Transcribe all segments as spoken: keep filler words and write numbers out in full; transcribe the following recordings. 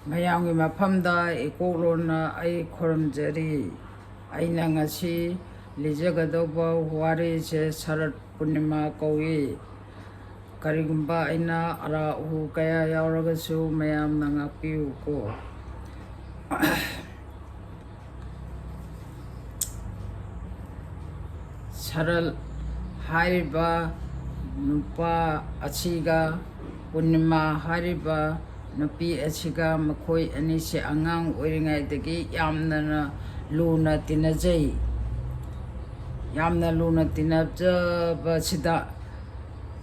ꯃꯌꯥꯝꯒꯤ ꯃꯐꯝꯗ ꯏꯀꯣꯛꯂꯣꯟꯅ ꯑꯩ ꯈꯨꯔꯨꯝꯖꯔꯤ꯫ ꯑꯩꯅ ꯉꯁꯤ ꯂꯤꯖꯒꯗꯧꯕ ꯋꯥꯔꯤꯁꯦ ꯁꯔꯠ ꯄꯨꯔꯅꯤꯃꯥ ꯀꯧꯏ꯫ ꯀꯔꯤꯒꯨꯝꯕ ꯑꯩꯅ ꯑꯔꯥ ꯑꯍꯨ ꯀꯌꯥ ꯌꯥꯎꯔꯒꯁꯨ ꯃꯌꯥꯝꯅ ꯉꯥꯛꯄꯤꯌꯨꯀꯣ꯫ ꯁꯔꯜ ꯍꯥꯏꯔꯤꯕ ꯅꯨꯄꯥ ꯑꯁꯤꯒ ꯄꯨꯔꯅꯤꯃꯥ ꯍꯥꯏꯔꯤꯕ ꯅꯨꯄꯤ ꯑꯁꯤꯒ, ꯃꯈꯣꯏ ꯑꯅꯤꯁꯦ ꯑꯉꯥꯡ ꯑꯣꯏꯔꯤꯉꯩꯗꯒꯤ ꯌꯥꯝꯅ ꯂꯨꯅ ꯇꯤꯟꯅꯖꯩ꯫ ꯌꯥꯝꯅ ꯂꯨꯅ ꯇꯤꯟꯅꯖꯕꯁꯤꯗ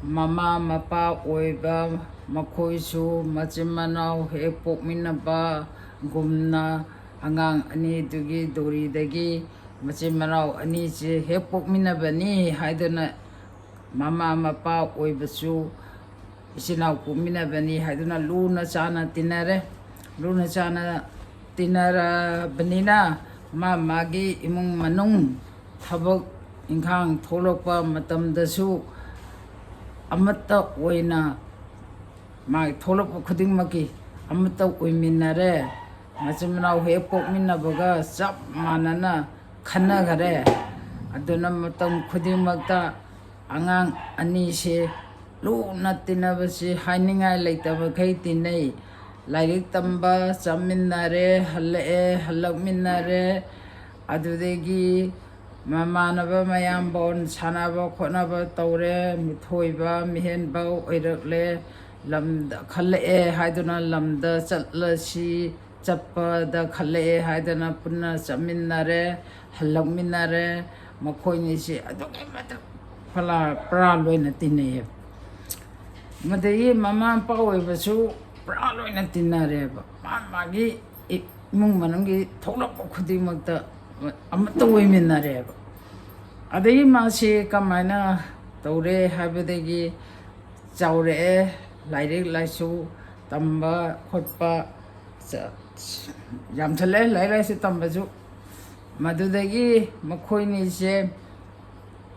ꯃꯃꯥ ꯃꯄꯥ ꯑꯣꯏꯕ ꯃꯈꯣꯏꯁꯨ ꯃꯆꯤꯟ ꯃꯅꯥꯎ ꯍꯦꯛ ꯄꯣꯛꯃꯤꯟꯅꯕꯒꯨꯝꯅ ꯑꯉꯥꯡ ꯑꯅꯤꯗꯨꯒꯤ ꯗꯣꯔꯤꯗꯒꯤ ꯃꯆꯤꯟ ꯃꯅꯥꯎ ꯑꯅꯤꯁꯦ ꯍꯦꯛ ꯄꯣꯛꯃꯤꯟꯅꯕꯅꯤ ꯍꯥꯏꯗꯨꯅ, ꯃꯃꯥ ꯃꯄꯥ ꯑꯣꯏꯕꯁꯨ ꯏꯆꯤꯟ ꯏꯅꯥꯎ ꯄꯣꯛꯃꯤꯟꯅꯕꯅꯤ ꯍꯥꯏꯗꯨꯅ ꯂꯨꯅ ꯆꯥꯟꯅ ꯇꯤꯟꯅꯔꯦ꯫ ꯂꯨꯅ ꯆꯥꯟꯅ ꯇꯤꯟꯅꯔꯕꯅꯤꯅ ꯃꯥ ꯃꯥꯒꯤ ꯏꯃꯨꯡ ꯃꯅꯨꯡ ꯊꯕꯛ ꯏꯪꯈꯥꯡ ꯊꯣꯛꯂꯛꯄ ꯃꯇꯝꯗꯁꯨ ꯑꯃꯠꯇ ꯑꯣꯏꯅ ꯃꯥꯒꯤ ꯊꯣꯛꯂꯛꯄ ꯈꯨꯗꯤꯡꯃꯛꯀꯤ ꯑꯃꯠꯇ ꯑꯣꯏꯃꯤꯟꯅꯔꯦ꯫ ꯃꯆꯤꯟ ꯃꯅꯥꯎ ꯍꯦꯛ ꯄꯣꯛꯃꯤꯟꯅꯕꯒ ꯆꯞ ꯃꯥꯟꯅꯅ ꯈꯟꯅꯈꯔꯦ꯫ ꯑꯗꯨꯅ ꯃꯇꯝ ꯈꯨꯗꯤꯡꯃꯛꯇ ꯑꯉꯥꯡ ꯑꯅꯤꯁꯦ ꯂꯨꯅ ꯇꯤꯟꯅꯕꯁꯤ ꯍꯥꯏꯅꯤꯡꯉꯥꯏ ꯂꯩꯇꯕꯈꯩ ꯇꯤꯟꯅꯩ꯫ ꯂꯥꯏꯔꯤꯛ ꯇꯝꯕ ꯆꯠꯃꯤꯟꯅꯔꯦ, ꯍꯜꯂꯛꯑꯦ, ꯍꯜꯂꯛꯃꯤꯟꯅꯔꯦ꯫ ꯑꯗꯨꯗꯒꯤ ꯃꯃꯥꯟꯅꯕ ꯃꯌꯥꯝ ꯕꯣꯟ ꯁꯥꯟꯅꯕ ꯈꯣꯠꯅꯕ ꯇꯧꯔꯦ꯫ ꯃꯤꯊꯣꯏꯕ ꯃꯤꯍꯦꯟꯕ ꯑꯣꯏꯔꯛꯂꯦ꯫ ꯂꯝꯗ ꯈꯜꯂꯛꯑꯦ ꯍꯥꯏꯗꯨꯅ ꯂꯝꯗ ꯆꯠꯂꯁꯤ, ꯆꯠꯄꯗ ꯈꯜꯂꯛꯑꯦ ꯍꯥꯏꯗꯅ ꯄꯨꯟꯅ ꯆꯠꯃꯤꯟꯅꯔꯦ, ꯍꯜꯂꯛꯃꯤꯟꯅꯔꯦ꯫ ꯃꯈꯣꯏꯅꯤꯁꯤ ꯑꯗꯨꯛꯀꯤ ꯃꯇꯤꯛ ꯄꯔꯥ ꯄꯔꯥ ꯂꯣꯏꯅ ꯇꯤꯟꯅꯩꯌꯦꯕ꯫ ꯃꯗꯒꯤ ꯃꯃꯥ ꯃꯄꯥ ꯑꯣꯏꯕꯁꯨ ꯄꯨꯔꯥ ꯂꯣꯏꯅ ꯇꯤꯟꯅꯔꯦꯕ꯫ ꯃꯥ ꯃꯥꯒꯤ ꯏꯃꯨꯡ ꯃꯅꯨꯡꯒꯤ ꯊꯣꯛꯂꯛꯄ ꯈꯨꯗꯤꯡꯃꯛꯇ ꯑꯃꯠꯇ ꯑꯣꯏꯃꯤꯟꯅꯔꯦꯕ꯫ ꯑꯗꯒꯤ ꯃꯥꯁꯤ ꯀꯃꯥꯏꯅ ꯇꯧꯔꯦ ꯍꯥꯏꯕꯗꯒꯤ ꯆꯥꯎꯔꯛꯑꯦ, ꯂꯥꯏꯔꯤꯛ ꯂꯥꯏꯁꯨ ꯇꯝꯕ ꯈꯣꯠꯄ ꯆ-, ꯌꯥꯝꯁꯜꯂꯦ, ꯂꯥꯏꯔꯤꯛ ꯂꯥꯏꯁꯨ ꯇꯝꯕꯁꯨ꯫ ꯃꯗꯨꯗꯒꯤ ꯃꯈꯣꯏꯅꯤꯁꯦ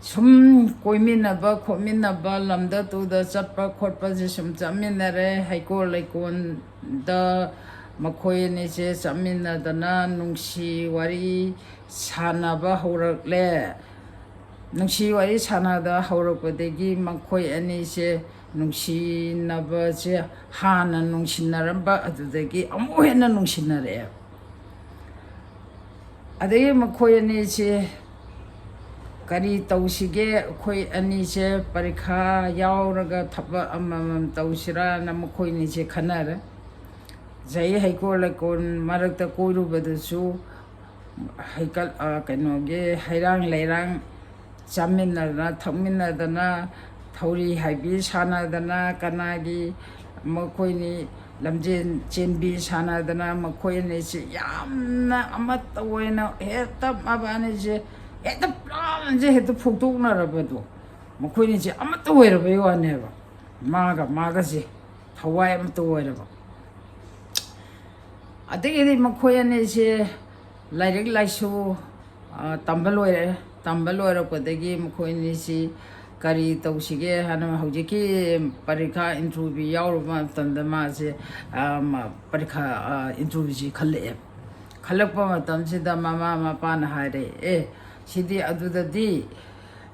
ꯁꯨꯝ ꯀꯣꯏꯃꯤꯟꯅꯕ ꯈꯣꯠꯃꯤꯟꯅꯕ, ꯂꯝꯗ ꯇꯨꯗ ꯆꯠꯄ ꯈꯣꯠꯄꯁꯦ ꯁꯨꯝ ꯆꯠꯃꯤꯟꯅꯔꯦ꯫ ꯍꯩꯀꯣꯜ ꯂꯩꯀꯣꯜꯗ ꯃꯈꯣꯏ ꯑꯅꯤꯁꯦ ꯆꯠꯃꯤꯟꯅꯗꯅ ꯅꯨꯡꯁꯤ ꯋꯥꯔꯤ ꯁꯥꯟꯅꯕ ꯍꯧꯔꯛꯂꯦ꯫ ꯅꯨꯡꯁꯤ ꯋꯥꯔꯤ ꯁꯥꯟꯅꯕ ꯍꯧꯔꯛꯄꯗꯒꯤ ꯃꯈꯣꯏ ꯑꯅꯤꯁꯦ ꯅꯨꯡꯁꯤꯅꯕꯁꯦ, ꯍꯥꯟꯅ ꯅꯨꯡꯁꯤꯅꯔꯝꯕ ꯑꯗꯨꯗꯒꯤ ꯑꯃꯨꯛ ꯍꯦꯟꯅ ꯅꯨꯡꯁꯤꯅꯔꯛꯑꯦ꯫ ꯑꯗꯒꯤ ꯃꯈꯣꯏ ꯑꯅꯤꯁꯦ ꯀꯔꯤ ꯇꯧꯁꯤꯒꯦ, ꯑꯩꯈꯣꯏ ꯑꯅꯤꯁꯦ ꯄꯔꯤꯈꯥ ꯌꯥꯎꯔꯒ ꯊꯕꯛ ꯑꯃꯃꯝ ꯇꯧꯁꯤꯔꯥꯅ ꯃꯈꯣꯏ ꯑꯅꯤꯁꯦ ꯈꯟꯅꯔꯦ꯫ ꯆꯍꯤ ꯍꯩꯀꯣꯜ ꯂꯩꯀꯣꯜ ꯃꯔꯛꯇ ꯀꯣꯏꯔꯨꯕꯗꯨꯁꯨ ꯍꯩꯀꯠ-, ꯑ, ꯀꯩꯅꯣꯒꯤ ꯍꯩꯔꯥꯡ ꯂꯩꯔꯥꯡ ꯆꯥꯃꯤꯟꯅꯗꯅ ꯊꯛꯃꯤꯟꯅꯗꯅ ꯊꯧꯔꯤ ꯍꯥꯏꯕꯤ ꯁꯥꯟꯅꯗꯅ ꯀꯅꯥꯒꯤ ꯃꯈꯣꯏꯅꯤ ꯂꯝꯖꯦꯟ ꯆꯦꯟꯕꯤ ꯁꯥꯟꯅꯗꯅ ꯃꯈꯣꯏ ꯑꯅꯤꯁꯤ ꯌꯥꯝꯅ ꯑꯃꯠꯇ ꯑꯣꯏꯅ ꯍꯦꯛꯇ ꯃꯕꯥꯅꯤꯁꯦ ꯍꯦꯛꯇ ꯄ꯭ꯂꯥꯟꯁꯦ ꯍꯦꯛꯇ ꯐꯣꯡꯗꯣꯛꯅꯔꯕꯗꯣ, ꯃꯈꯣꯏꯅꯤꯁꯦ ꯑꯃꯠꯇ ꯑꯣꯏꯔꯕꯩ ꯋꯥꯅꯦꯕ꯫ ꯃꯥꯒ ꯃꯥꯒꯁꯦ ꯊꯋꯥꯏ ꯑꯃꯠꯇ ꯑꯣꯏꯔꯕ꯫ ꯑꯗꯒꯤꯗꯤ ꯃꯈꯣꯏ ꯑꯅꯤꯁꯦ ꯂꯥꯏꯔꯤꯛ ꯂꯥꯏꯁꯨ, ꯑ, ꯇꯝꯕ ꯂꯣꯏꯔꯦ꯫ ꯇꯝꯕ ꯂꯣꯏꯔꯛꯄꯗꯒꯤ ꯃꯈꯣꯏ ꯑꯅꯤꯁꯤ ꯀꯔꯤ ꯇꯧꯁꯤꯒꯦ ꯍꯥꯏꯅ ꯍꯧꯖꯤꯛꯀꯤ ꯄꯔꯤꯈꯥ ꯏꯟꯇꯔꯚ꯭ꯌꯨ ꯌꯥꯎꯔꯨꯕ ꯃꯇꯝꯗ ꯃꯥꯁꯦ, ꯑ, ꯃ-, ꯄꯔꯤꯈꯥ, ꯑ, ꯏꯟꯇꯔꯚ꯭ꯌꯨꯁꯤ ꯈꯜꯂꯛꯑꯦ꯫ ꯈꯜꯂꯛꯄ ꯃꯇꯝꯁꯤꯗ ꯃꯃꯥ ꯃꯄꯥꯅ ꯍꯥꯏꯔꯦ, "ꯑꯦ, ꯁꯤꯗꯤ ꯑꯗꯨꯗꯗꯤ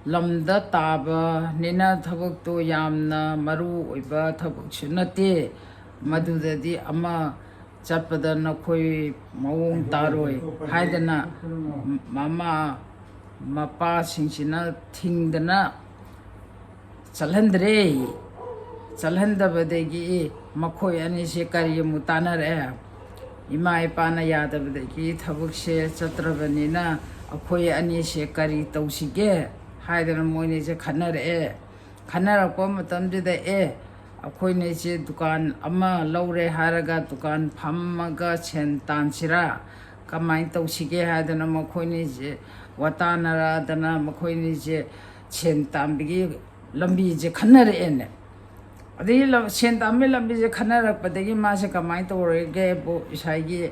ꯂꯝꯗ ꯇꯥꯕꯅꯤꯅ ꯊꯕꯛꯇꯣ ꯌꯥꯝꯅ ꯃꯔꯨ ꯑꯣꯏꯕ ꯊꯕꯛꯁꯨ ꯅꯠꯇꯦ꯫ ꯃꯗꯨꯗꯗꯤ ꯑꯃ ꯆꯠꯄꯗ ꯅꯈꯣꯏ ꯃꯑꯣꯡ ꯇꯥꯔꯣꯏ" ꯍꯥꯏꯗꯅ ꯃꯃꯥ ꯃꯄꯥꯁꯤꯡꯁꯤꯅ ꯊꯤꯡꯗꯅ ꯆꯠꯍꯟꯗ꯭ꯔꯦ꯫ ꯆꯠꯍꯟꯗꯕꯗꯒꯤ ꯃꯈꯣꯏ ꯑꯅꯤꯁꯦ ꯀꯔꯤ ꯑꯃꯨꯛ ꯇꯥꯟꯅꯔꯛꯑꯦ? ꯏꯃꯥ ꯏꯄꯥꯅ ꯌꯥꯗꯕꯗꯒꯤ ꯊꯕꯛꯁꯦ ꯆꯠꯇ꯭ꯔꯕꯅꯤꯅ ꯑꯩꯈꯣꯏ ꯑꯅꯤꯁꯦ ꯀꯔꯤ ꯇꯧꯁꯤꯒꯦ ꯍꯥꯏꯗꯅ ꯃꯣꯏꯅꯤꯁꯦ ꯈꯟꯅꯔꯛꯑꯦ꯫ ꯈꯟꯅꯔꯛꯄ ꯃꯇꯝꯗꯨꯗ, "ꯑꯦ, ꯑꯩꯈꯣꯏꯅꯤꯁꯦ ꯗꯨꯀꯥꯟ ꯑꯃ ꯂꯧꯔꯦ ꯍꯥꯏꯔꯒ ꯗꯨꯀꯥꯟ ꯐꯝꯃꯒ ꯁꯦꯟ ꯇꯥꯟꯁꯤꯔꯥ? ꯀꯃꯥꯏꯅ ꯇꯧꯁꯤꯒꯦ?" ꯍꯥꯏꯗꯅ ꯃꯈꯣꯏꯅꯤꯁꯦ ꯋꯥꯇꯥꯅꯔꯗꯅ ꯃꯈꯣꯏꯅꯤꯁꯦ ꯁꯦꯟ ꯇꯥꯟꯕꯒꯤ ꯂꯝꯕꯤꯁꯦ ꯈꯟꯅꯔꯛꯑꯦꯅꯦ꯫ ꯑꯗꯒꯤ ꯂꯝ-, ꯁꯦꯟ ꯇꯥꯟꯕꯒꯤ ꯂꯝꯕꯤꯁꯦ ꯈꯟꯅꯔꯛꯄꯗꯒꯤ ꯃꯥꯁꯦ ꯀꯃꯥꯏꯅ ꯇꯧꯔꯒꯦꯕꯨ ꯉꯁꯥꯏꯒꯤ,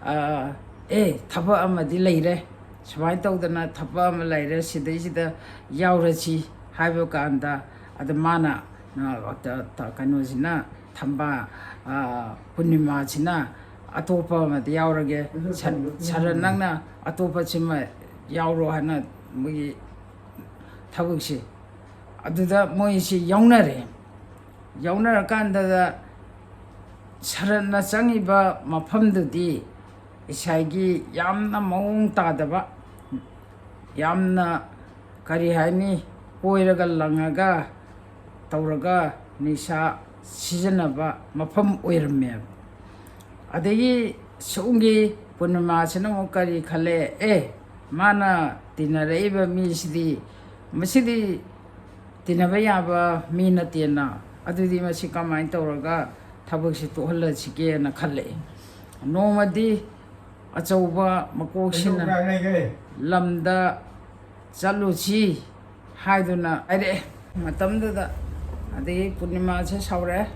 ꯑ, "ꯑꯦ, ꯊꯕꯛ ꯑꯃꯗꯤ ꯂꯩꯔꯦ, ꯁꯨꯃꯥꯏꯅ ꯇꯧꯗꯅ ꯊꯕꯛ ꯑꯃ ꯂꯩꯔꯦ, ꯁꯤꯗꯩꯁꯤꯗ ꯌꯥꯎꯔꯁꯤ" ꯍꯥꯏꯕ ꯀꯥꯟꯗ, ꯑꯗ ꯃꯥꯅ, ꯑ, ꯇ-, ꯇ-, ꯀꯩꯅꯣꯁꯤꯅ, ꯊꯝꯕꯥ-, ꯑ, ꯄꯨꯔꯅꯤꯃꯥꯁꯤꯅ ꯑꯇꯣꯞꯄ ꯑꯃꯗ ꯌꯥꯎꯔꯒꯦ, ꯁꯔ-, ꯁꯔꯠ ꯅꯪꯅ ꯑꯇꯣꯞꯄꯁꯤꯃ ꯌꯥꯎꯔꯣ ꯍꯥꯏꯅ ꯃꯣꯏꯒꯤ ꯊꯕꯛꯁꯦ꯫ ꯑꯗꯨꯗ ꯃꯣꯏꯁꯤ ꯌꯥꯎꯅꯔꯦ꯫ ꯌꯥꯎꯅꯔꯀꯥꯟꯗꯗ ꯁꯔꯠꯅ ꯆꯪꯉꯤꯕ ꯃꯐꯝꯗꯨꯗꯤ ꯏꯁꯥꯒꯤ ꯌꯥꯝꯅ ꯃꯑꯣꯡ ꯇꯥꯗꯕ, ꯌꯥꯝꯅ, ꯀꯔꯤ ꯍꯥꯏꯅꯤ, ꯀꯣꯏꯔꯒ ꯂꯪꯉꯒ ꯇꯧꯔꯒ ꯅꯤꯁꯥ ꯁꯤꯖꯤꯟꯅꯕ ꯃꯐꯝ ꯑꯣꯏꯔꯝꯃꯦꯕ꯫ ꯑꯗꯒꯤ ꯁꯣꯝꯒꯤ ꯄꯨꯔꯅꯤꯃꯥꯁꯤꯅ ꯑꯃꯨꯛ ꯀꯔꯤ ꯈꯜꯂꯦ? ꯑꯦ, ꯃꯥꯅ ꯇꯤꯟꯅꯔꯛꯏꯕ ꯃꯤꯁꯤꯗꯤ, ꯃꯁꯤꯗꯤ ꯇꯤꯟꯅꯕ ꯌꯥꯕ ꯃꯤ ꯅꯠꯇꯦꯅ, ꯑꯗꯨꯗꯤ ꯃꯁꯤ ꯀꯃꯥꯏꯅ ꯇꯧꯔꯒ ꯊꯕꯛꯁꯤ ꯇꯣꯛꯍꯜꯂꯁꯤꯒꯦꯅ ꯈꯜꯂꯛꯑꯦ꯫ ꯅꯣꯡꯃꯗꯤ ꯑꯆꯧꯕ ꯃꯀꯣꯛꯁꯤꯅ ꯂꯝꯗ ꯆꯠꯂꯨꯁꯤ ꯍꯥꯏꯗꯨꯅ ꯍꯥꯏꯔꯛꯑꯦ꯫ ꯃꯇꯝꯗꯨꯗ ꯑꯗꯒꯤ ꯄꯨꯔꯅꯤꯃꯥꯁꯦ ꯁꯥꯎꯔꯛꯑꯦ꯫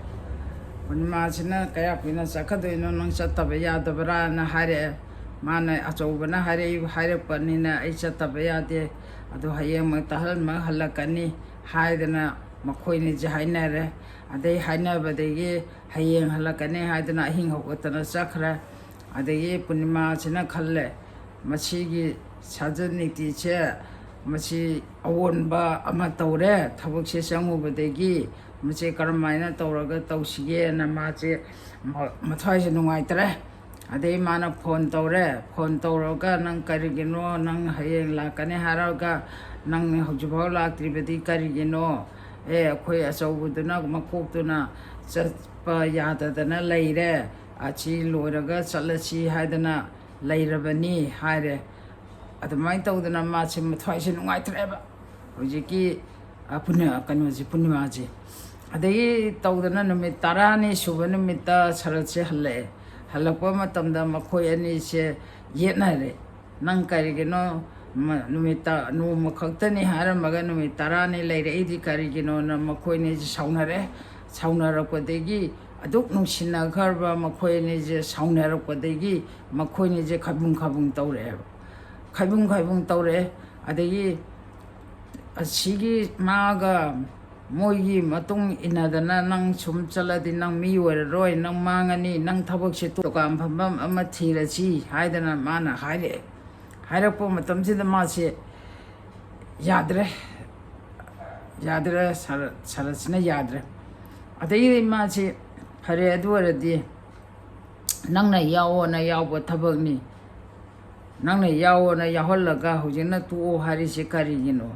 ꯄꯨꯔꯅꯤꯃꯥꯁꯤꯅ, "ꯀꯌꯥꯝ ꯀꯨꯏꯅ ꯆꯠꯀꯗꯣꯏꯅꯣ? ꯅꯪ ꯆꯠꯇꯕ ꯌꯥꯗꯕ꯭ꯔꯥꯅ?" ꯍꯥꯏꯔꯛꯑꯦ꯫ ꯃꯥꯅ, "ꯑꯆꯧꯕꯅ ꯍꯥꯏꯔꯛꯏ-, ꯍꯥꯏꯔꯛꯄꯅꯤꯅ ꯑꯩ ꯆꯠꯇꯕ ꯌꯥꯗꯦ, ꯑꯗꯣ ꯍꯌꯦꯡꯃꯛ ꯇꯍꯜꯃꯛ ꯍꯜꯂꯛꯀꯅꯤ" ꯍꯥꯏꯗꯅ ꯃꯈꯣꯏꯅꯤꯁꯦ ꯍꯥꯏꯅꯔꯦ꯫ ꯑꯗꯩ ꯍꯥꯏꯅꯕꯗꯒꯤ ꯍꯌꯦꯡ ꯍꯜꯂꯛꯀꯅꯤ ꯍꯥꯏꯗꯅ ꯑꯍꯤꯡ ꯍꯧꯒꯠꯇꯅ ꯆꯠꯈ꯭ꯔꯦ꯫ ꯑꯗꯒꯤ ꯄꯨꯔꯅꯤꯃꯥꯁꯤꯅ ꯈꯜꯂꯦ, ꯃꯁꯤꯒꯤ ꯁꯥꯖꯠ ꯅꯤꯇꯤꯁꯦ, ꯃꯁꯤ ꯑꯑꯣꯟꯕ ꯑꯃ ꯇꯧꯔꯦ꯫ ꯊꯕꯛꯁꯦ ꯆꯪꯉꯨꯕꯗꯒꯤ ꯃꯁꯤ ꯀꯔꯝꯍꯥꯏꯅ ꯇꯧꯔꯒ ꯇꯧꯁꯤꯒꯦꯅ ꯃꯥꯁꯦ ꯃ-, ꯃꯊ꯭ꯋꯥꯏꯁꯦ ꯅꯨꯡꯉꯥꯏꯇ꯭ꯔꯦ꯫ ꯑꯗꯩ ꯃꯥꯅ ꯐꯣꯟ ꯇꯧꯔꯦ꯫ ꯐꯣꯟ ꯇꯧꯔꯒ, "ꯅꯪ ꯀꯔꯤꯒꯤꯅꯣ? ꯅꯪ ꯍꯌꯦꯡ ꯂꯥꯛꯀꯅꯤ ꯍꯥꯏꯔꯒ ꯅꯪ ꯍꯧꯖꯤꯛꯐꯥꯎ ꯂꯥꯛꯇ꯭ꯔꯤꯕꯗꯤ ꯀꯔꯤꯒꯤꯅꯣ? ꯑꯦ, ꯑꯩꯈꯣꯏ ꯑꯆꯧꯕꯗꯨꯅ, ꯃꯀꯣꯛꯇꯨꯅ ꯆꯠꯄ ꯌꯥꯗꯗꯅ ꯂꯩꯔꯦ꯫ ꯑꯁꯤ ꯂꯣꯏꯔꯒ ꯆꯠꯂꯁꯤ ꯍꯥꯏꯗꯅ ꯂꯩꯔꯕꯅꯤ" ꯍꯥꯏꯔꯦ꯫ ꯑꯗꯨꯃꯥꯏꯅ ꯇꯧꯗꯅ ꯃꯥꯁꯦ ꯃꯊ꯭ꯋꯥꯏꯁꯦ ꯅꯨꯡꯉꯥꯏꯇ꯭ꯔꯦꯕ꯫ ꯍꯧꯖꯤꯛꯀꯤ, ꯑ, ꯄꯨꯅ-, ꯀꯩꯅꯣꯁꯦ, ꯄꯨꯔꯅꯤꯃꯥꯁꯦ꯫ ꯑꯗꯒꯤ ꯇꯧꯗꯅ ꯅꯨꯃꯤꯠ ꯇꯔꯥꯅꯤ ꯁꯨꯕ ꯅꯨꯃꯤꯠꯇ ꯁꯔꯠꯁꯦ ꯍꯜꯂꯛꯑꯦ꯫ ꯍꯜꯂꯛꯄ ꯃꯇꯝꯗ ꯃꯈꯣꯏ ꯑꯅꯤꯁꯦ ꯌꯦꯠꯅꯔꯦ꯫ "ꯅꯪ ꯀꯔꯤꯒꯤꯅꯣ ꯃ-, ꯅꯨꯃꯤꯠ ꯇ-, ꯅꯣꯡꯃ ꯈꯛꯇꯅꯤ ꯍꯥꯏꯔꯝꯃꯒ ꯅꯨꯃꯤꯠ ꯇꯔꯥꯅꯤ ꯂꯩꯔꯛꯏꯗꯤ ꯀꯔꯤꯒꯤꯅꯣꯅ?" ꯃꯈꯣꯏ ꯑꯅꯤꯁꯦ ꯁꯥꯎꯅꯔꯦ꯫ ꯁꯥꯎꯅꯔꯛꯄꯗꯒꯤ, ꯑꯗꯨꯛ ꯅꯨꯡꯁꯤꯅꯈ꯭ꯔꯕ ꯃꯈꯣꯏ ꯑꯅꯤꯁꯦ ꯁꯥꯎꯅꯔꯛꯄꯗꯒꯤ ꯃꯈꯣꯏ ꯑꯅꯤꯁꯦ ꯈꯥꯏꯕꯨꯡ ꯈꯥꯏꯕꯨꯡ ꯇꯧꯔꯛꯑꯦꯕ꯫ ꯈꯥꯏꯕꯨꯡ ꯈꯥꯏꯕꯨꯡ ꯇꯧꯔꯛꯑꯦ꯫ ꯑꯗꯒꯤ ꯑꯁꯤꯒꯤ ꯃꯥꯒ ꯃꯣꯏꯒꯤ ꯃꯇꯨꯡ ꯏꯟꯅꯗꯅ ꯅꯪ ꯁꯨꯝ ꯆꯠꯂꯗꯤ ꯅꯪ ꯃꯤ ꯑꯣꯏꯔꯔꯣꯏ, ꯅꯪ ꯃꯥꯡꯉꯅꯤ, ꯅꯪ ꯊꯕꯛꯁꯦ ꯗꯨꯀꯥꯟ ꯐꯝꯐꯝ ꯑꯃ ꯊꯤꯔꯁꯤ ꯍꯥꯏꯗꯅ ꯃꯥꯅ ꯍꯥꯏꯔꯛꯑꯦ꯫ ꯍꯥꯏꯔꯛꯄ ꯃꯇꯝꯁꯤꯗ ꯃꯥꯁꯦ ꯌꯥꯗ꯭ꯔꯦ, ꯌꯥꯗ꯭ꯔꯦ, ꯁꯔꯠꯁꯤꯅ ꯌꯥꯗ꯭ꯔꯦ꯫ ꯑꯗꯒꯤꯗꯤ ꯃꯥꯁꯦ, "ꯐꯔꯦ, ꯑꯗꯨ ꯑꯣꯏꯔꯗꯤ ꯅꯪꯅ ꯌꯥꯎꯑꯣꯅ ꯌꯥꯎꯕ ꯊꯕꯛꯅꯤ, ꯅꯪꯅ ꯌꯥꯎꯑꯣꯅ ꯌꯥꯎꯍꯜꯂꯒ ꯍꯧꯖꯤꯛꯅ ꯇꯣꯛꯑꯣ ꯍꯥꯏꯔꯤꯁꯦ ꯀꯔꯤꯒꯤꯅꯣ?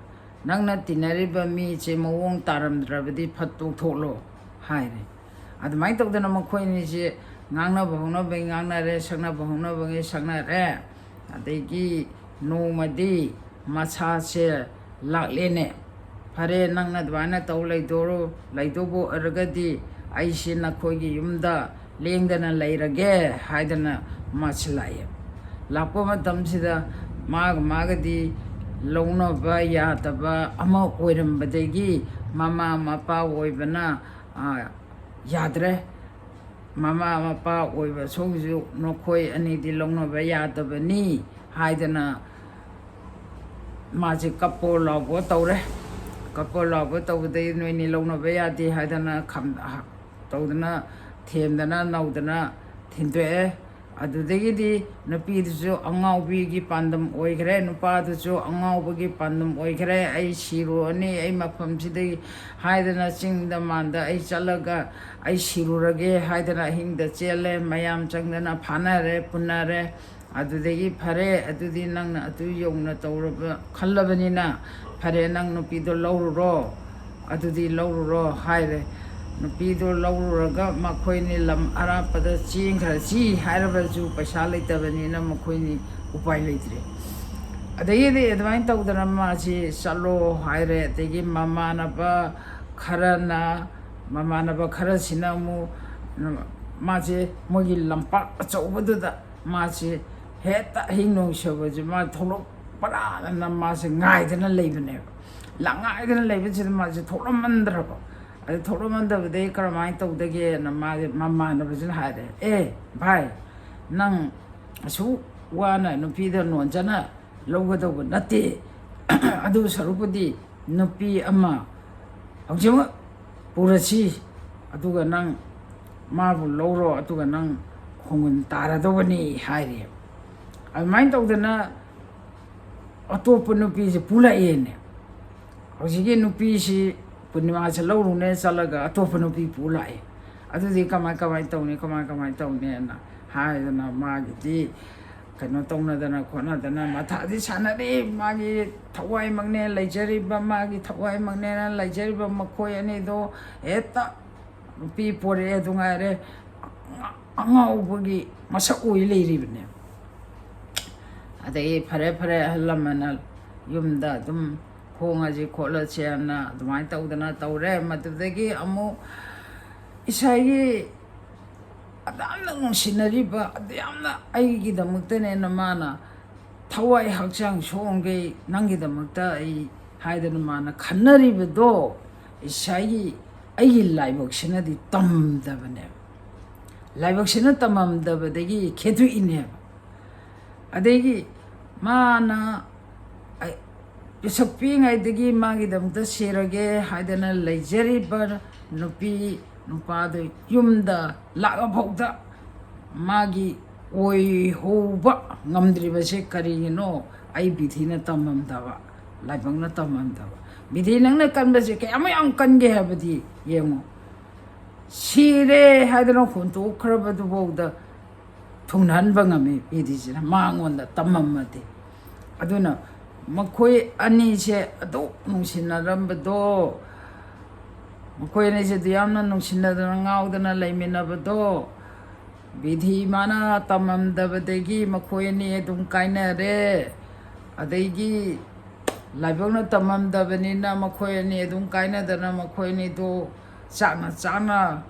ꯅꯪꯅ ꯇꯤꯟꯅꯔꯤꯕ ꯃꯤꯁꯦ ꯃꯑꯣꯡ ꯇꯥꯔꯝꯗ꯭ꯔꯕꯗꯤ ꯐꯠ ꯇꯣꯛꯊꯣꯛꯂꯣ" ꯍꯥꯏꯔꯦ꯫ ꯑꯗꯨꯃꯥꯏꯅ ꯇꯧꯗꯅ ꯃꯈꯣꯏ ꯑꯅꯤꯁꯦ ꯉꯥꯡꯅꯕ ꯍꯧꯅꯕꯒꯤ ꯉꯥꯡꯅꯔꯦ, ꯁꯛꯅꯕ ꯍꯧꯅꯕꯒꯤ ꯁꯛꯅꯔꯦ꯫ ꯑꯗꯒꯤ ꯅꯣꯡꯃꯗꯤ ꯃꯁꯥꯁꯦ ꯂꯥꯛꯂꯦꯅꯦ꯫ "ꯐꯔꯦ, ꯅꯪꯅ ꯑꯗꯨꯃꯥꯏꯅ ꯇꯧ ꯂꯩꯗꯣꯔꯣ-, ꯂꯩꯗꯧꯕ ꯑꯣꯏꯔꯒꯗꯤ ꯑꯩꯁꯦ ꯅꯈꯣꯏꯒꯤ ꯌꯨꯝꯗ ꯂꯦꯡꯗꯅ ꯂꯩꯔꯒꯦ" ꯍꯥꯏꯗꯅ ꯃꯥꯁꯤ ꯂꯥꯛꯑꯦ꯫ ꯂꯥꯛꯄ ꯃꯇꯝꯁꯤꯗ ꯃꯥꯒ ꯃꯥꯒꯗꯤ ꯂꯧꯅꯕ ꯌꯥꯗꯕ ꯑꯃ ꯑꯣꯏꯔꯝꯕꯗꯒꯤ ꯃꯃꯥ ꯃꯄꯥ ꯑꯣꯏꯕꯅ, ꯑ, ꯌꯥꯗ꯭ꯔꯦ꯫ ꯃꯃꯥ ꯃꯄꯥ ꯑꯣꯏꯕ ꯁꯣꯝꯒꯤꯁꯨ ꯅꯈꯣꯏ ꯑꯅꯤꯗꯤ ꯂꯧꯅꯕ ꯌꯥꯗꯕꯅꯤ ꯍꯥꯏꯗꯅ ꯃꯥꯁꯦ ꯀꯞꯄꯣ ꯂꯥꯎꯕꯣ ꯇꯧꯔꯦ꯫ ꯀꯞꯄꯣ ꯂꯥꯎꯕꯣ ꯇꯧꯕꯗꯒꯤ ꯅꯣꯏꯅꯤ ꯂꯧꯅꯕ ꯌꯥꯗꯦ ꯍꯥꯏꯗꯅ ꯈꯝ-, ꯇꯧꯗꯅ, ꯊꯦꯝꯗꯅ ꯅꯧꯗꯅ ꯊꯤꯟꯗꯣꯛꯑꯦ꯫ ꯑꯗꯨꯗꯒꯤꯗꯤ ꯅꯨꯄꯤꯗꯨꯁꯨ ꯑꯉꯥꯎꯕꯤꯒꯤ ꯄꯥꯟꯗꯝ ꯑꯣꯏꯈ꯭ꯔꯦ, ꯅꯨꯄꯥꯗꯨꯁꯨ ꯑꯉꯥꯎꯕꯒꯤ ꯄꯥꯟꯗꯝ ꯑꯣꯏꯈ꯭ꯔꯦ꯫ "ꯑꯩ ꯁꯤꯔꯨꯔꯅꯤ, ꯑꯩ ꯃꯐꯝꯁꯤꯗꯒꯤ" ꯍꯥꯏꯗꯅ, "ꯆꯤꯡꯗ ꯃꯥꯟꯗ ꯑꯩ ꯆꯠꯂꯒ ꯑꯩ ꯁꯤꯔꯨꯔꯒꯦ" ꯍꯥꯏꯗꯅ ꯑꯍꯤꯡꯗ ꯆꯦꯜꯂꯦ꯫ ꯃꯌꯥꯝ ꯆꯪꯗꯅ ꯐꯥꯅꯔꯦ, ꯄꯨꯟꯅꯔꯦ꯫ ꯑꯗꯨꯗꯒꯤ "ꯐꯔꯦ, ꯑꯗꯨꯗꯤ ꯅꯪꯅ ꯑꯗꯨ ꯌꯧꯅ ꯇꯧꯔꯕ, ꯈꯜꯂꯕꯅꯤꯅ, ꯐꯔꯦ, ꯅꯪ ꯅꯨꯄꯤꯗꯣ ꯂꯧꯔꯨꯔꯣ, ꯑꯗꯨꯗꯤ ꯂꯧꯔꯨꯔꯣ" ꯍꯥꯏꯔꯦ꯫ ꯅꯨꯄꯤꯗꯣ ꯂꯧꯔꯨꯔꯒ ꯃꯈꯣꯏꯅꯤ ꯂꯝ ꯑꯔꯥꯞꯄꯗ ꯆꯦꯟꯈ꯭ꯔꯁꯤ ꯍꯥꯏꯔꯕꯁꯨ ꯄꯩꯁꯥ ꯂꯩꯇꯕꯅꯤꯅ ꯃꯈꯣꯏꯅꯤ ꯎꯄꯥꯏ ꯂꯩꯇ꯭ꯔꯦ꯫ ꯑꯗꯒꯤꯗꯤ ꯑꯗꯨꯃꯥꯏꯅ ꯇꯧꯗꯅ ꯃꯥꯁꯤ ꯆꯠꯂꯣ ꯍꯥꯏꯔꯦ꯫ ꯑꯗꯒꯤ ꯃꯃꯥꯟꯅꯕ ꯈꯔꯅ, ꯃꯃꯥꯟꯅꯕ ꯈꯔꯁꯤꯅ ꯑꯃꯨꯛ ꯃꯥꯁꯦ ꯃꯣꯏꯒꯤ ꯂꯝꯄꯥꯛ ꯑꯆꯧꯕꯗꯨꯗ ꯃꯥꯁꯦ ꯍꯦꯛꯇ ꯑꯍꯤꯡ ꯅꯣꯡꯁꯕꯁꯦ ꯃꯥ ꯊꯣꯛꯂꯛꯄ꯭ꯔꯥꯅ ꯃꯥꯁꯦ ꯉꯥꯏꯗꯅ ꯂꯩꯕꯅꯦꯕ꯫ ꯂꯥꯛ ꯉꯥꯏꯗꯅ ꯂꯩꯕꯁꯤꯗ ꯃꯥꯁꯦ ꯊꯣꯛꯂꯝꯃꯟꯗ꯭ꯔꯕ꯫ ꯑꯗꯨ ꯊꯣꯛꯂꯝꯃꯟꯗꯕꯗꯒꯤ ꯀꯔꯝꯍꯥꯏꯅ ꯇꯧꯗꯒꯦꯅ ꯃꯥꯁꯦ ꯃꯃꯥꯟꯅꯕꯁꯤꯅ ꯍꯥꯏꯔꯦ, "ꯑꯦ ꯚꯥꯏ, ꯅꯪ ꯑꯁꯨꯛ ꯋꯥꯅ ꯅꯨꯄꯤꯗ ꯅꯣꯟꯖꯅ ꯂꯧꯒꯗꯧꯕ ꯅꯠꯇꯦ꯫ ꯑꯗꯨ ꯁꯔꯨꯛꯄꯨꯗꯤ ꯅꯨꯄꯤ ꯑꯃ ꯍꯧꯖꯤꯛꯃꯛ ꯄꯨꯔꯁꯤ, ꯑꯗꯨꯒ ꯅꯪ ꯃꯥꯕꯨ ꯂꯧꯔꯣ, ꯑꯗꯨꯒ ꯅꯪ ꯈꯣꯡꯒꯨꯟ ꯇꯥꯔꯗꯧꯕꯅꯤ ꯍꯥꯏꯔꯦ꯫ ꯑꯗꯨꯃꯥꯏꯅ ꯇꯧꯗꯅ ꯑꯇꯣꯞꯄ ꯅꯨꯄꯤꯁꯦ ꯄꯨꯂꯛꯑꯦꯅꯦ꯫ ꯍꯧꯖꯤꯛꯀꯤ ꯅꯨꯄꯤꯁꯤ ꯄꯨꯔꯅꯤꯃꯥꯁꯦ ꯂꯧꯔꯨꯅꯦ ꯆꯠꯂꯒ ꯑꯇꯣꯞꯄ ꯅꯨꯄꯤ ꯄꯨ ꯂꯥꯛꯑꯦ꯫ ꯑꯗꯨꯗꯤ ꯀꯃꯥꯏ ꯀꯃꯥꯏ ꯇꯧꯅꯤ, ꯀꯃꯥꯏ ꯀꯃꯥꯏ ꯇꯧꯅꯤꯅ ꯍꯥꯏꯗꯅ ꯃꯥꯒꯤꯗꯤ ꯀꯩꯅꯣ ꯇꯧꯅꯗꯅ ꯈꯣꯠꯅꯗꯅ ꯃꯊꯥꯗꯤ ꯁꯥꯟꯅꯔꯤ꯫ ꯃꯥꯒꯤ ꯊꯋꯥꯏꯃꯛꯅꯦ ꯂꯩꯖꯔꯤꯕ, ꯃꯥꯒꯤ ꯊꯋꯥꯏꯃꯛꯅꯦꯅ ꯂꯩꯖꯔꯤꯕ ꯃꯈꯣꯏ ꯑꯅꯤꯗꯣ ꯍꯦꯛꯇ ꯅꯨꯄꯤ ꯄꯣꯔꯛꯑꯦ ꯑꯗꯨ ꯉꯥꯏꯔꯦ, ꯑꯉꯥꯎꯕꯒꯤ ꯃꯁꯛ ꯑꯣꯏ ꯂꯩꯔꯤꯕꯅꯦ꯫ ꯑꯗꯒꯤ ꯐꯔꯦ ꯐꯔꯦ, ꯑꯍꯜ ꯂꯃꯟꯅ ꯌꯨꯝꯗ ꯑꯗꯨꯝ ꯍꯣꯡꯉꯁꯤ ꯈꯣꯠꯂꯁꯦꯅ ꯑꯗꯨꯃꯥꯏꯅ ꯇꯧꯗꯅ ꯇꯧꯔꯦ꯫ ꯃꯗꯨꯗꯒꯤ ꯑꯃꯨꯛ ꯏꯁꯥꯒꯤ ꯑꯗꯨꯌꯥꯝꯅ ꯅꯨꯡꯁꯤꯅꯔꯤꯕ, ꯑꯗꯨꯌꯥꯝꯅ ꯑꯩꯒꯤꯗꯃꯛꯇꯅꯦꯅ ꯃꯥꯅ ꯊꯋꯥꯏ ꯍꯛꯆꯥꯡ ꯁꯣꯛꯑꯝꯒꯩ ꯅꯪꯒꯤꯗꯃꯛꯇ ꯑꯩ ꯍꯥꯏꯗꯅ ꯃꯥꯅ ꯈꯟꯅꯔꯤꯕꯗꯣ ꯏꯁꯥꯒꯤ, ꯑꯩꯒꯤ ꯂꯥꯏꯕꯛꯁꯤꯅꯗꯤ ꯇꯝꯗꯕꯅꯦꯕ꯫ ꯂꯥꯏꯕꯛꯁꯤꯅ ꯇꯝꯃꯝꯗꯕꯗꯒꯤ ꯈꯦꯠꯇꯣꯛꯏꯅꯦꯕ꯫ ꯑꯗꯒꯤ ꯃꯥꯅ ꯑꯩ ꯄꯤꯁꯛ ꯄꯤꯛꯏꯉꯩꯗꯒꯤ ꯃꯥꯒꯤꯗꯃꯛꯇ ꯁꯤꯔꯒꯦ ꯍꯥꯏꯗꯅ ꯂꯩꯖꯔꯤꯕ ꯅꯨꯄꯤ ꯅꯨꯄꯥꯗꯨ ꯌꯨꯝꯗ ꯂꯥꯛꯑꯐꯥꯎꯗ ꯃꯥꯒꯤ ꯑꯣꯏꯍꯧꯕ ꯉꯝꯗ꯭ꯔꯤꯕꯁꯦ ꯀꯔꯤꯒꯤꯅꯣ? ꯑꯩ ꯕꯤꯙꯤꯅ ꯇꯝꯃꯝꯗꯕ, ꯂꯥꯏꯕꯛꯅ ꯇꯝꯃꯝꯗꯕ꯫ ꯕꯤꯙꯤ ꯅꯪꯅ ꯀꯟꯕꯁꯦ ꯀꯌꯥꯃꯨꯛ ꯌꯥꯝ ꯀꯟꯒꯦ ꯍꯥꯏꯕꯗꯤ ꯌꯦꯡꯉꯨ꯫ ꯁꯤꯔꯦ ꯍꯥꯏꯗꯅ ꯍꯨꯟꯇꯣꯛꯈ꯭ꯔꯕꯗꯨꯐꯥꯎꯗ ꯊꯨꯡꯅꯍꯟꯕ ꯉꯝꯃꯤ ꯕꯤꯙꯤꯁꯤꯅ ꯃꯉꯣꯟꯗ ꯇꯝꯃꯝꯃꯗꯤ꯫ ꯑꯗꯨꯅ ꯃꯈꯣꯏ ꯑꯅꯤꯁꯦ ꯑꯗꯨꯛ ꯅꯨꯡꯁꯤꯅꯔꯝꯕꯗꯣ, ꯃꯈꯣꯏ ꯑꯅꯤꯁꯦ ꯑꯗꯨ ꯌꯥꯝꯅ ꯅꯨꯡꯁꯤꯅꯗꯅ ꯉꯥꯎꯗꯅ ꯂꯩꯃꯤꯟꯅꯕꯗꯣ, ꯕꯤꯙꯤ ꯃꯥꯅ ꯇꯝꯃꯝꯗꯕꯗꯒꯤ ꯃꯈꯣꯏ ꯑꯅꯤ ꯑꯗꯨꯝ ꯀꯥꯏꯅꯔꯦ꯫ ꯑꯗꯒꯤ ꯂꯥꯏꯕꯛꯅ ꯇꯝꯃꯝꯗꯕꯅꯤꯅ ꯃꯈꯣꯏ ꯑꯅꯤ ꯑꯗꯨꯝ ꯀꯥꯏꯅꯗꯅ ꯃꯈꯣꯏ ꯑꯅꯤꯗꯣ ꯆꯥꯛꯅ ꯆꯥꯛꯅ,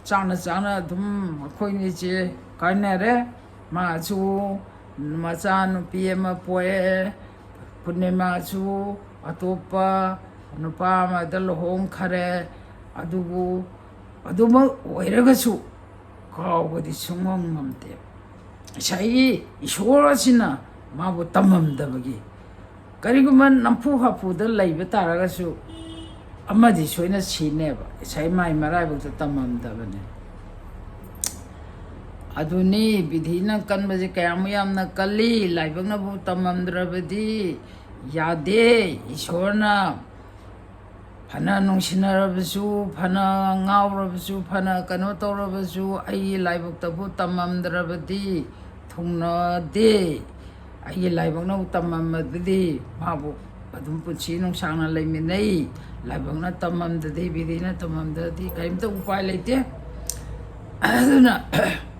ꯆꯥꯛꯅ ꯆꯥꯛꯅ ꯑꯗꯨꯝ ꯃꯈꯣꯏ ꯑꯅꯤꯁꯦ ꯀꯥꯏꯅꯔꯦ꯫ ꯃꯥꯁꯨ ꯃꯆꯥ ꯅꯨꯄꯤ ꯑꯃ ꯄꯣꯛꯑꯦ, ꯄꯨꯔꯅꯤꯃꯥꯁꯨ ꯑꯇꯣꯞꯄ ꯅꯨꯄꯥ ꯑꯃꯗ ꯂꯨꯍꯣꯡꯈꯔꯦ꯫ ꯑꯗꯨꯕꯨ ꯑꯗꯨꯃꯛ ꯑꯣꯏꯔꯒꯁꯨ ꯀꯥꯎꯕꯗꯤ ꯁꯨꯡꯉꯝ ꯉꯝꯗꯦ꯫ ꯉꯁꯥꯏꯒꯤ ꯏꯁꯣꯔ ꯑꯁꯤꯅ ꯃꯥꯕꯨ ꯇꯝꯃꯝꯗꯕꯒꯤ꯫ ꯀꯔꯤꯒꯨꯝꯕ ꯅꯝꯐꯨ ꯍꯥꯐꯨꯗ ꯂꯩꯕ ꯇꯥꯔꯒꯁꯨ ꯑꯃꯗꯤ ꯁꯣꯏꯅ ꯁꯤꯅꯦꯕ, ꯏꯁꯩ ꯃꯥꯏ ꯃꯔꯥꯏꯕꯛꯇ ꯇꯝꯃꯝꯗꯕꯅꯦ꯫ ꯑꯗꯨꯅꯤ, ꯕꯤꯙꯤꯅ ꯀꯟꯕꯁꯦ ꯀꯌꯥꯃꯨꯛ ꯌꯥꯝꯅ ꯀꯜꯂꯤ, ꯂꯥꯏꯕꯛꯅꯕꯨ ꯇꯝꯃꯝꯗ꯭ꯔꯕꯗꯤ ꯌꯥꯗꯦ꯫ ꯏꯁꯣꯔꯅ ꯐꯅ ꯅꯨꯡꯁꯤꯅꯔꯕꯁꯨ, ꯐꯅ ꯉꯥꯎꯔꯕꯁꯨ, ꯐꯅ ꯀꯩꯅꯣ ꯇꯧꯔꯕꯁꯨ, ꯑꯩꯒꯤ ꯂꯥꯏꯕꯛꯇꯕꯨ ꯇꯝꯃꯝꯗ꯭ꯔꯕꯗꯤ ꯊꯨꯡꯅꯗꯦ꯫ ꯑꯩꯒꯤ ꯂꯥꯏꯕꯛꯅꯕꯨ ꯇꯝꯃꯝꯃꯕꯗꯤ ꯃꯥꯕꯨ ꯑꯗꯨꯝ ꯄꯨꯟꯁꯤ ꯅꯨꯡꯁꯥꯡꯅ ꯂꯩꯃꯤꯟꯅꯩ꯫ ꯂꯥꯏꯕꯛꯅ ꯇꯝꯃꯝꯗꯗꯤ, ꯕꯤꯙꯤꯅ ꯇꯝꯃꯝꯗꯗꯤ ꯀꯔꯤꯝꯇ ꯎꯄꯥꯏ ꯂꯩꯇꯦ꯫ ꯑꯗꯨꯅ,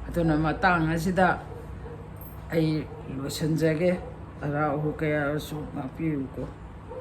ꯑꯗꯨꯅ ꯃꯇꯥꯡ ꯑꯁꯤꯗ ꯑꯩ ꯂꯣꯏꯁꯤꯟꯖꯒꯦ꯫ ꯇꯔꯥ ꯑꯍꯨꯝ ꯀꯌꯥꯁꯨ ꯉꯥꯛꯄꯤꯌꯨꯀꯣ꯫